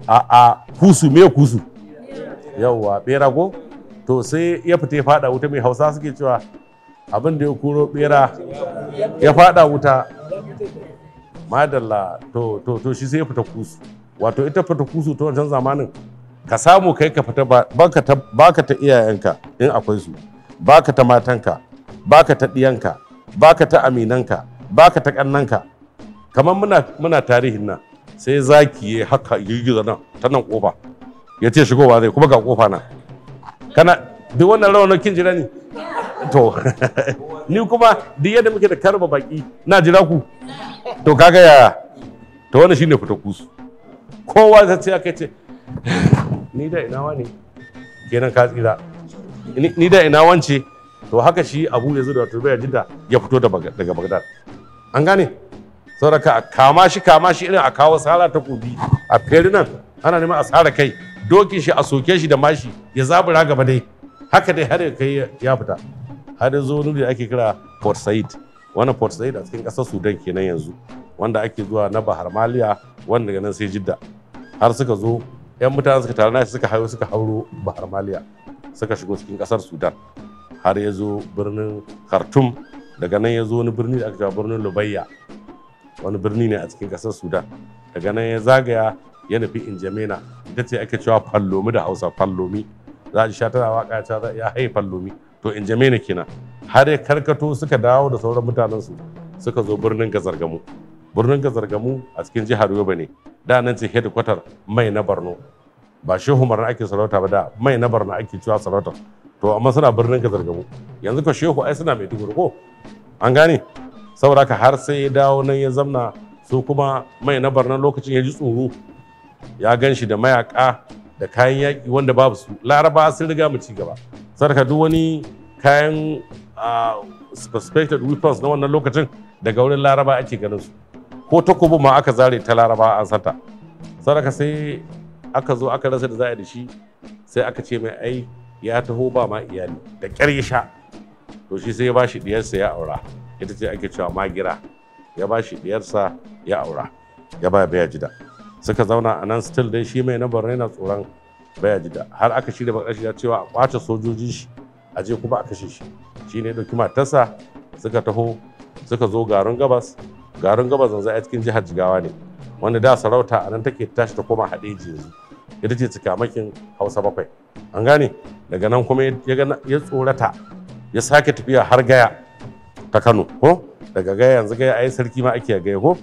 A kusu, me kusu? Yawwa, bera ko? To sai ya fita ya fada wuta. Mai Hausa suke cewa? Abin da ya koro bera ya fada wuta. Madalla. To shi sai ya fita kusu. Wato ita fita kusu ta wancan zamanin, ka samu kai ka fita, baka ta, baka ta iyayenka in akwai su, baka ta matanka, baka ta diyanka, baka ta aminanka, baka ta kannanka. Kamar muna tarihin nan, sai zaki ya haka girgiza nan ta nan kofa, ya ce shigowa zai, kuma ga kofa nan. Kana duk wannan rawanin kin jira ni? To ni kuma duk yadda muke da karba baki na jira ku. To kaga yaya? To wannan shine fita kusu. Kowa zai ce aka ce ni da ina wani kenan, ka tsira, ni da ina wance. To haka shi Abu Yazid, wato bai jidda, ya fito daga Bagdad. An gane? Saboda kama shi, kama shi, irin a kawo sara takobi a feri nan, ana neman a sara kai dokin shi, a soke shi da mashi, ya zabura gaba dai, haka dai har ya kai ya fita, har ya zo wani da ake kira Port Said. Wannan Port Said a cikin ƙasar Sudan kenan yanzu, wanda ake zuwa na Bahar Maliya, wanda daga nan sai Jidda. Har suka zo, yan mutane suka tare nashi, suka hayo, suka hauro Bahar Maliya, suka shigo cikin ƙasar Sudan, har ya zo birnin Khartoum. Daga nan ya zo wani birni da aka cewa birnin Lubayya, wani birni ne a cikin ƙasar Sudan. Daga nan ya zagaya ya nufi Injamena, ita ce ake cewa Fallomi da Hausa. Fallomi za a sha tana waka ta ya haye Fallomi, to Injamena kenan. Har ya karkato, suka dawo da sauran mutanensu, suka zo birnin Gazargamu. Birnin Gazargamu a cikin jihar Yobe ne. Da nan ce headquarter mai na Borno. Ba Shehu Marna ake sarauta ba da, mai na Borno ake cewa sarauta. To amma suna birnin Gazargamu yanzu ko Shehu ai suna Maiduguri ko? An gane? Saboda haka har sai ya dawo nan ya zamna. Su kuma mai na Borno lokacin ya ji tsoro, ya gan shi da mayaka da kayan yaƙi wanda babu su. Laraba sun riga mu ci gaba. Sarka duk wani kayan suspected weapons na wannan lokacin daga wurin Laraba ake ganin su, ko takobin ma aka zare ta Laraba an santa. Sarka sai aka zo aka rasa da za a yi da shi, sai aka ce mai ai ya taho ba ma iyali, da ƙyar ya sha. To shi sai ya bashi diyarsa ya aura, ita ce ake cewa Magira. Ya bashi diyarsa ya aura, ya ba Baya Jida. Suka zauna a nan. Still dai shi mai na Borno yana tsoron Baya Jida, har aka shirya bakashi ya cewa a kwace sojojin shi, a je kuma a kashe shi. Shi ne ɗauki matarsa suka taho, suka zo garin Gabas. Garin Gabas yanzu a cikin jihar Jigawa ne, wanda da sarauta a nan take tashi ta koma Hadeji, yanzu ita ce cikamakin Hausa bakwai. An gane? Daga nan kuma ya tsorata, ya sake tafiya har Gaya ta Kano ko. Daga Gaya, yanzu Gaya ai sarki ma ake Gaya ko.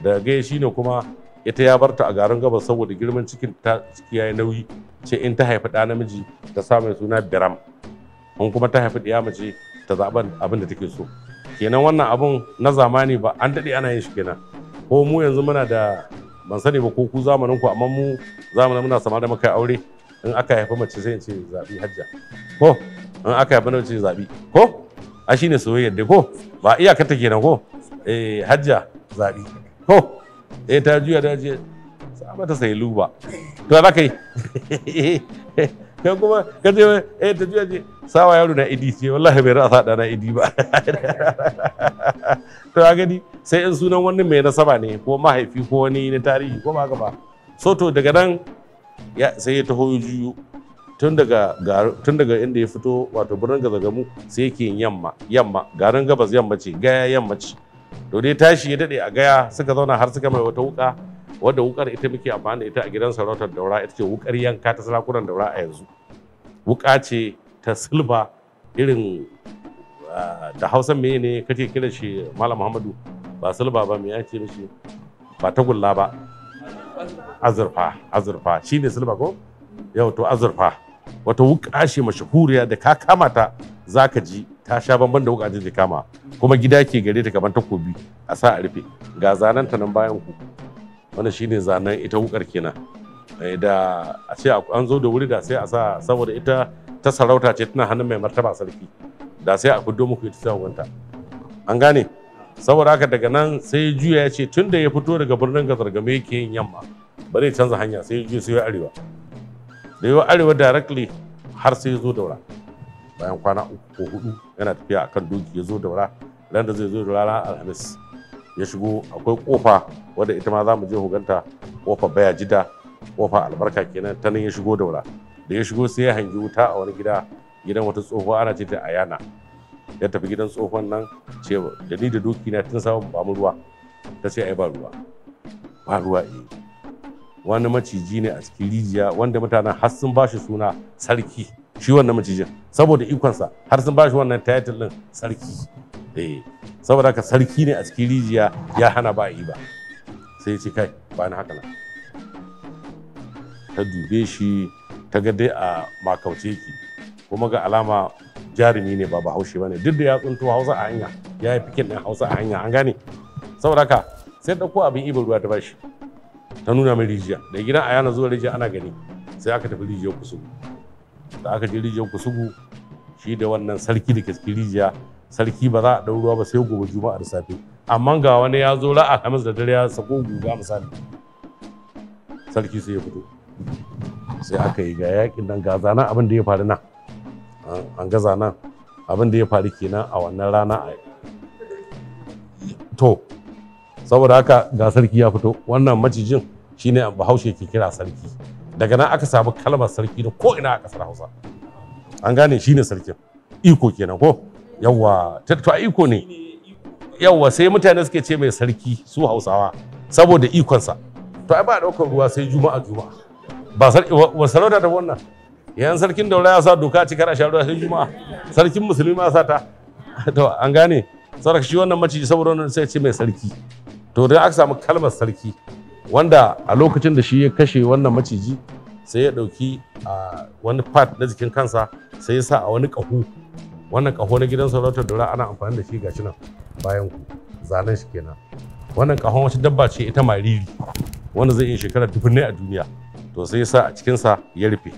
Daga Gaya shine kuma ita ya barta a garin Gabas saboda girman cikin ta, ciki yayi nauyi, ce in ta haifi ɗa namiji ta sa mai suna Biram, in kuma ta haifi ɗiya mace ta zaɓa abin da take so. Kenan wannan abun na zamani ba an daɗe ana yin shi kenan. Ko mu yanzu muna da, ban sani ba ko ku zamanin ku, amma mu zamanin muna sama da muka aure, in aka haifi mace sai in ce zaɓi hajja, ko in aka haifi mace zaɓi ko a shine soyayyar dai ko ba iyakar ta kenan ko. Eh, hajja zaɓi ko. Eh, ta juya ta je sa mata sai luba. To za ka yi kai kuma ka ce eh, ta juya ce sawa yaro na Idi, ce wallahi bai rasa da na Idi ba. To a gani, sai in sunan wani mai nasaba ne ko mahaifi ko wani na tarihi ko ba haka ba. So to daga nan ya sai ya taho juyo tun daga inda ya fito, wato birnin Gazagamu, sai yake yin yamma yamma. Garin Gabas yamma ce, Gaya yamma ce. To dai tashi ya dade a Gaya, suka zauna har suka mai wata wuka, wadda wukar ita muke amfani da ita a gidan sarautar Daura. Ita ce wukar yanka ta sarakunan Daura a yanzu. Wuka ce ta silba irin, da Hausa me ne kake kira shi, Malam Muhammadu? Ba silba ba, me ya ce mishi? Ba tagulla ba, azurfa. Azurfa shine silba ko? Yau to azurfa, wata wuka ce mashahuriya da ka kama ta zaka ji ta sha bamban da wuka da kama. Kuma gida ke gare ta kamar takobi, a sa a rufe. Ga zanen ta nan bayan ku, wannan shine zanen ita wukar kenan. Da a ce an zo da wuri da sai a sa, saboda ita ta sarauta ce, tana hannun mai martaba sarki, da sai a fiddo muku ita ta wanta. An gane? Saboda haka daga nan sai juya, ya ce tun da ya fito daga birnin Gazargame yake yin yamma, ba zai canza hanya. Sai ya juya, sai ya arewa. Da yawa arewa directly har sai ya zo Daura. Bayan kwana 3 ko 4 yana tafiya akan doki ya zo Daura. Ran da zai zo Daura, ranar Alhamis. Ya shigo, akwai kofa wadda ita ma za mu je huganta, kofa baya jida, kofa albarka kenan, ta nan ya shigo Daura. Da ya shigo sai ya hangi wuta a wani gida, gidan wata tsohuwa ana ce ta Ayana. Ya tafi gidan tsohon nan, ce da ni da doki na tun samun ba mu ruwa. Ta ce ai ba ruwa. Ba ruwa eh. Wani maciji ne a cikin rijiya wanda mutanen har sun bashi suna sarki, shi wannan macijin saboda ikonsa har sun bashi wannan title din sarki. Eh, saboda haka sarki ne a cikin rijiya ya hana ba yi ba. Sai ya ce kai ba ni haka nan. Ta dube shi ta ga dai a makauce yake, kuma ga alama jarumi ne ba bahaushe bane, duk da ya tsunto Hausa a hanya, ya yi fikin ɗin Hausa a hanya, an gane. Saboda haka sai ɗauko abin ibar ruwa ta bashi, ta nuna mai rijiya. Da gidan Ayana zuwa rijiya ana gani, sai aka tafi rijiyar Kusugu. Da aka je rijiyar Kusugu, shi da wannan sarki da ke cikin rijiya, sarki ba za a ɗau ruwa ba sai gobe Juma'a da safe, amma ga wani ya zo ra'a Alhamis da dare ya sako guga misali. Sarki sai ya fito, sai aka yi ga yakin nan, ga zanen abin da ya faru nan, an ga zanen abin da ya faru kenan a wannan rana. To saboda haka ga sarki ya fito, wannan macijin shine Bahaushe ke kira sarki. Daga nan aka samu kalmar sarki da ko ina a kasar Hausa, an gane shine sarkin iko kenan ko yawwa, to a iko ne yawwa, sai mutane suke ce mai sarki su Hausawa saboda ikonsa. To ai ba a ɗaukar ruwa sai Juma'a Juma'a, ba wa sarauta ta wannan. Yan sarkin Daura ya sa doka cikar a sha ruwa sai Juma'a, sarkin musulmi ma sa ta. To an gane sarki shi wannan maciji saboda wannan sai ce mai sarki. To da aka samu kalmar sarki, wanda a lokacin da shi ya kashe wannan maciji sai ya ɗauki wani part na jikin kansa sai ya sa a wani ƙaho. Wannan ƙaho na gidan sarautar Daura ana amfani da shi, gashi nan bayan ku zanen shi kenan. Wannan ƙahon wata dabba ce ita mariri, wanda zai iya shekara dubunnai a duniya. To sai ya sa a cikinsa ya rufe.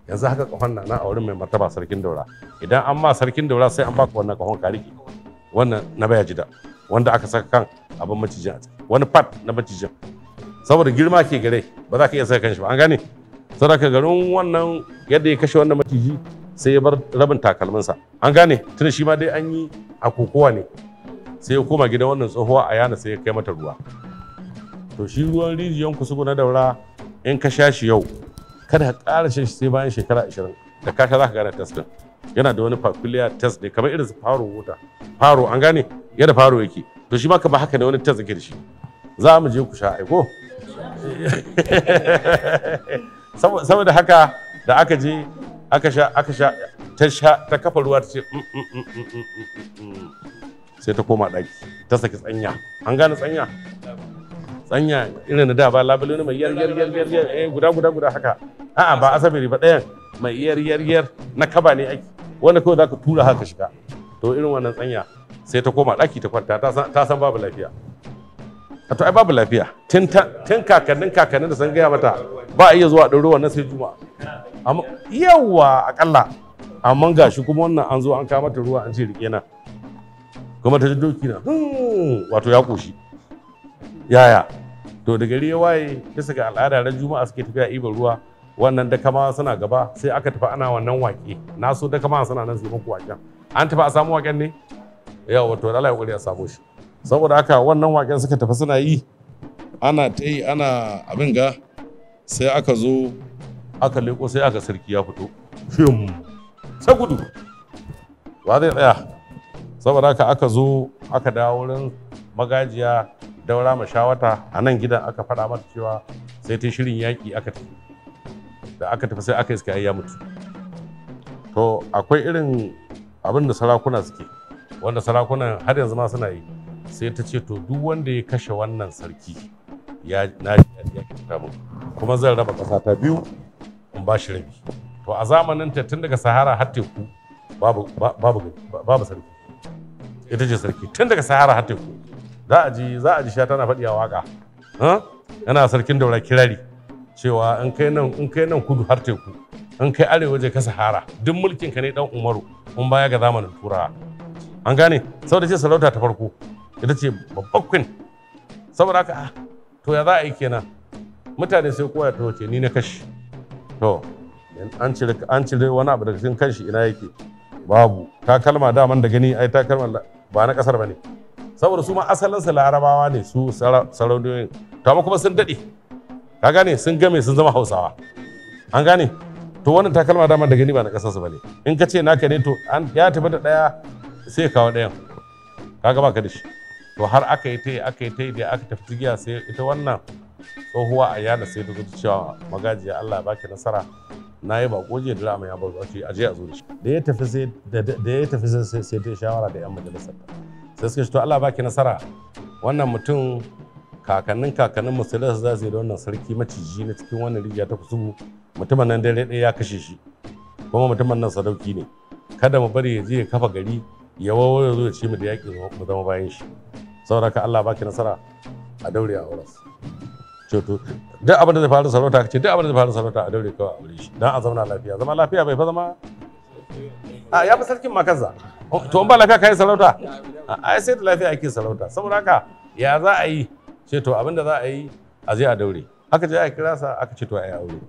Yanzu haka ƙahon na nan a wurin mai martaba sarkin Daura. Idan an ma sarkin Daura sai an baka wannan ƙahon ka rike. Wannan na baya jida, wanda aka saka kan abin macijin a ciki, wani part na macijin. Saboda girma ke gare, ba za ka iya saka kanshi ba, an gane? Saboda garin wannan yadda ya kashe wannan maciji sai ya bar rabin takalminsa, an gane? Tunda shi ma dai an yi a kokowa ne. Sai ya koma gidan wannan tsohuwa Ayana sai ya kai mata ruwa. To shi ruwan rijiyan Kusugu na Daura in ka sha shi yau, kada ka ƙara shan shi sai bayan shekara 20. Da ka sha za ka gane test din. Yana da wani peculiar test ne kamar irin su faro wuta. Faro, an gane? Yadda faro yake. To shi ma kamar haka ne wani test yake da shi. Za mu je ku sha aiko. Saboda haka da aka je aka sha aka sha ta sha ta kafa ruwa ta ce sai ta koma ɗaki ta saki tsanya. An gane tsanya? Tsanya irin na da ba labule ne mai yar yar yar yar yar eh guda guda guda haka. A'a ba asabiri ba, ɗayan mai yar yar yar na kaba ne ake, wanda kawai zaka tura haka shiga. To irin wannan tsanya sai ta koma ɗaki ta kwanta, ta san babu lafiya. To ai babu lafiya tun kakannin kakannin da sun gaya mata ba a iya zuwa ɗauro wannan sai Juma'a. Amma yawa akalla, amma gashi kuma wannan an zo an kawo mata ruwa an ce rike na, kuma ta ji doki na wato ya koshi yaya. To da gari ya waye bisa ga al'ada ran Juma'a suke tafiya ibar ruwa, wannan dakama suna gaba, sai aka tafi ana wannan waƙe. Na so dakama suna nan su yi muku waƙen. An tafi a samu waƙen ne? Yawa to Allah ya ƙoƙari a samu shi. Saboda haka wannan waƙen suka tafi suna yi, ana ta yi ana abin ga, sai aka zo aka leko sai aka sarki ya fito. Fim! Sai gudu! Wa zai tsaya? Saboda haka aka zo aka dawo wurin magajiya Daura Mashawata a nan gidan, aka faɗa mata cewa sai ta shirin yaƙi aka tafi. Da aka tafi sai aka iska ya mutu. To akwai irin abin da sarakuna suke, wanda sarakunan har yanzu ma suna yi. Sai ta ce to duk wanda ya kashe wannan sarki ya na ya kyauta mun, kuma zan raba ƙasa ta biyu in ba shi rabi. To a zamanin ta tun daga Sahara har teku babu babu babu sarki. Ita ce sarki tun daga Sahara har teku. Za a ji sha tana faɗi a waka. Yana sarkin Daura kirari cewa in kai nan kudu har teku, in kai arewa je ka Sahara, duk mulkin ka ne dan Umaru, in baya ga zamanin Turawa. An gane? Saboda ce sarauta ta farko ita ce babbar queen. Saboda haka to ya za a yi kenan? Mutane sai kowa ya taho ce ni na kashi. To an cire wani abu daga cikin kanshi, ina yake? Babu. Takalma daman da gani ai takalma ba na kasar bane. Saboda su ma asalinsu Larabawa ne su sarauniyoyin, to amma kuma sun daɗe, ka gane, sun game sun zama Hausawa, an gane. To wannan takalma dama da gani ba na ƙasarsu ba ne. In ka ce naka ne, to ya tafi da ɗaya sai ya kawo ɗayan, kaga baka da shi. To har aka yi ta yi, aka yi ta yi, da aka tafi tigiya, sai ita wannan tsohuwa a yana sai ta zo ta cewa magajiya, Allah ya baki nasara, na yi bako jiya da rama ya bar zuwa, aje a zo da shi. Da ya tafi sai da ya tafi sai ta shawara da yan majalisar ta, sai suka ce, to Allah baki nasara, wannan mutum kakannin kakannin musulunci za su yi da wannan sarki maciji na cikin wannan rijiya ta Kusugu, mutumin nan dare ɗaya ya kashe shi, kuma mutumin nan sadauki ne, kada mu bari ya je ya kafa gari ya wawo ya zo ya ci mu da yaƙi, mu zama bayan shi. Saboda ka Allah baki nasara, a daure a auras. Ce to duk abin da zai faru sarauta, ce duk abin da zai faru sarauta, a daure kawai a aure shi dan a zauna lafiya. Zama lafiya bai fa zama a ya fi sarkin ma kansa. To in ba lafiya kai sarauta, ai sai da lafiya ake sarauta. Saboda haka ya za a yi? Ce to abin da za a yi, a je a daure. Aka je aka kira sa, aka ce to ai aure.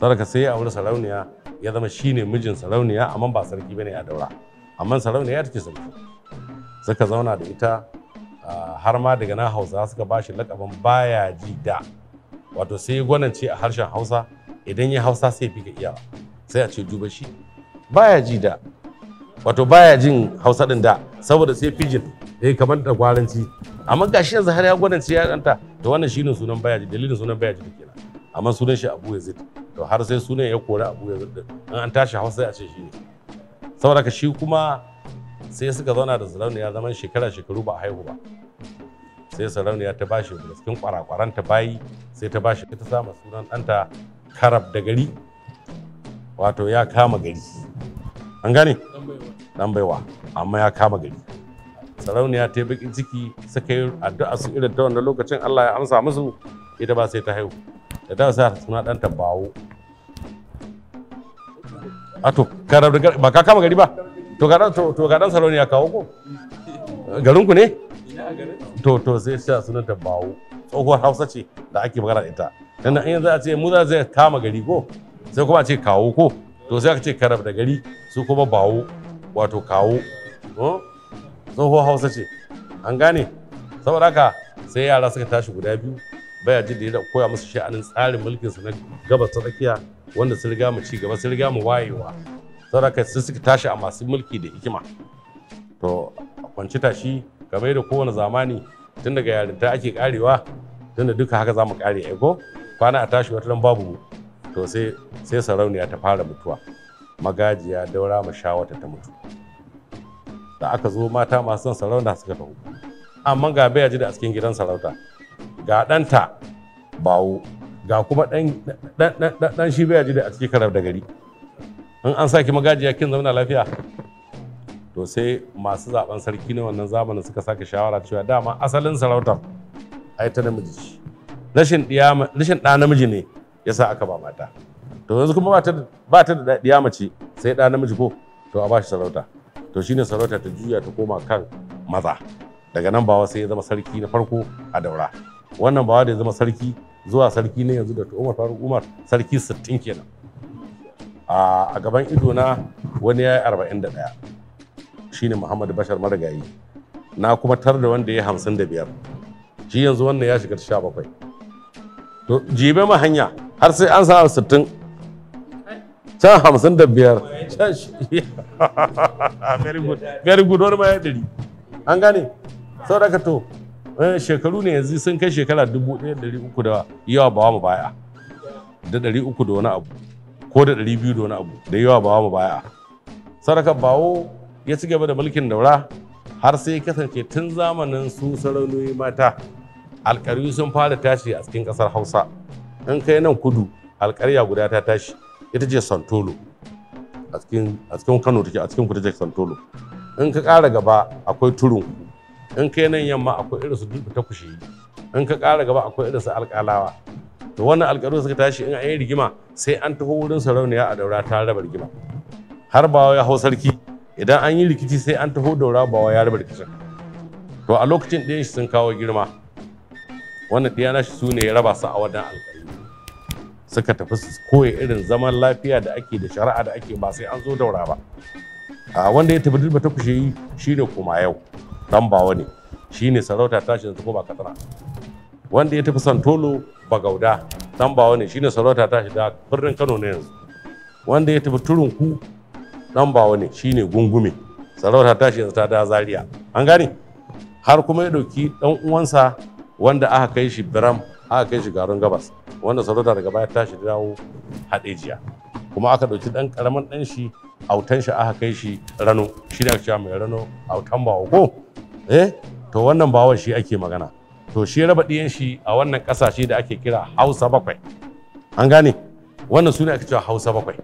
Saboda sai ya aure sarauniya, ya zama shine mijin sarauniya, amma ba sarki bane a Daura, amma sarauniya take sarki. Suka zauna da ita, har ma daga nan Hausa suka ba shi lakabin baya ji da, wato sai gwanance a harshen Hausa. Idan ya Hausa sai fi ka iyawa, sai a ce duba shi baya ji da, wato baya jin Hausa din da, saboda sai pidgin kamar da gwaranci, amma gashi yanzu har ya gwanance ya danta. To wannan shine sunan baya ji, dalilin sunan baya ji kenan, amma sunan shi Abu Yazid. To har sai sunan ya kori Abu Yazid din, in an tashi Hausa sai a ce shi ne. Saboda ka shi kuma sai suka zauna da sarauniya zaman shekara shekaru ba a haihu ba. Sai sarauniya ta bashi daga cikin kwarakwaran ta bayi, sai ta bashi, ta sama sunan ɗanta Karab da Gari, wato ya kama gari, an gane, dan baiwa, amma ya kama gari. Sarauniya ta yi bakin ciki, suka yi addu'a su irin ta wannan lokacin, Allah ya amsa musu, ita ba sai ta haihu. Da ta sa suna ɗanta Bawo. A to Karab da Gari ba ka kama gari ba, to ga to ga dan sarauniya kawo ko garin ku ne, to sai sa sunanta Bawo. Tsohuwar Hausa ce da ake magana da ita. Dan in yanzu a ce mu za zai kama gari ko, sai kuma a ce kawo ko, to sai aka ce Karab da Gari, su kuma Bawo, wato kawo. Tsohuwar Hausa ce, an gane. Saboda haka sai yara suka tashi guda biyu, baya jin da ya koya musu sha'anin tsarin mulkin su na Gabas ta Tsakiya, wanda sun riga mu ci gaba, sun riga mu wayewa. Saboda haka sai suka tashi a masu mulki da hikima. To a kwanci tashi, kamar da kowane zamani, tun daga yarinta ake karewa, tun da duka haka za mu kare aiko kwana a tashi wata babu mu. To sai sarauniya ta fara mutuwa, magajiya Daura Mashawata ta mutu. Da aka zo mata masu son sarauta suka taho, amma ga baya ji da a cikin gidan sarauta, ga ɗanta Bawo, ga kuma ɗan shi baya ji da a cikin Karab da Gari. In an saki magajiya kin zauna lafiya? To sai masu zaben sarki na wannan zamanin suka sake shawara cewa dama asalin sarautar ai ta namiji ce, rashin ɗa namiji ne yasa aka ba mata. To yanzu kuma ba ta da ɗiya mace sai ɗa namiji ko, to a ba shi sarauta. To shine sarauta ta juya ta koma kan maza. Daga nan Bawa sai ya zama sarki na farko a Daura. Wannan Bawa da ya zama sarki zuwa sarki ne yanzu da Umar Faruk Umar, sarki 60 kenan. A gaban ido na wani ya yi 41, shine Muhammadu Bashar Marigayi. Na kuma tar da wanda ya yi 55, shi yanzu wannan ya shiga 17. To jibe ma hanya har sai an sa 60, can 55, can shi. Very good, very good. Wani ma ya 100, an gane. Saboda ka to shekaru ne yanzu sun kai shekara 1300 da yawa bawa mu baya, da 300 da wani abu ko da 200 da wani abu da yawa bawa mu baya. Saraka Bawo ya ci gaba da mulkin Daura har sai ya kasance tun zamanin su sarauniyoyi mata alƙaryu sun fara tashi a cikin ƙasar Hausa. In kai nan kudu, alƙarya guda ta tashi, ita ce Santolo, a cikin Kano take, a cikin kudu take Santolo. In ka ƙara gaba akwai Turunku. In kai nan yamma akwai irin su Dubu ta Kusheyi. In ka ƙara gaba akwai irin su Alƙalawa. To wannan alƙaru suka tashi, in an yi rigima sai an taho wurin sarauniya a Daura ta raba rigima. Har Bawa ya hau sarki, idan an yi rikici sai an taho Daura, Bawa ya raba rikicin. To a lokacin ɗayan shi sun kawo girma, wannan ɗiya nashi su ne ya raba su a wannan alƙali, suka tafi su koya irin zaman lafiya da ake da shari'a da ake, ba sai an zo Daura ba. A wanda ya tafi Dirba ta Kusheyi shine kuma yau dan Bawa ne. Shine sarauta tashi ta koma Katsina. Wanda ya tafi Santolo, Bagauda, dan Bawa ne, shine sarauta tashi da birnin Kano ne yanzu. Wanda ya tafi Turunku, dan Bawa ne, shine Gungume, sarauta tashi yanzu ta da Zaria. An gane? Har kuma ya dauki dan uwansa wanda aka kai shi Biram, aka kai shi garin Gabas, wanda sarauta daga baya tashi dawo Hadejiya. Kuma aka dauki dan karamin dan shi, autan shi, aka kai shi Rano. Shi da cewa mai Rano autan Bawa ko? Eh, to wannan Bawan shi ake magana. To shi raba ɗiyan shi a wannan ƙasashe da ake kira Hausa bakwai. An gane? Wannan su ne ake cewa Hausa bakwai.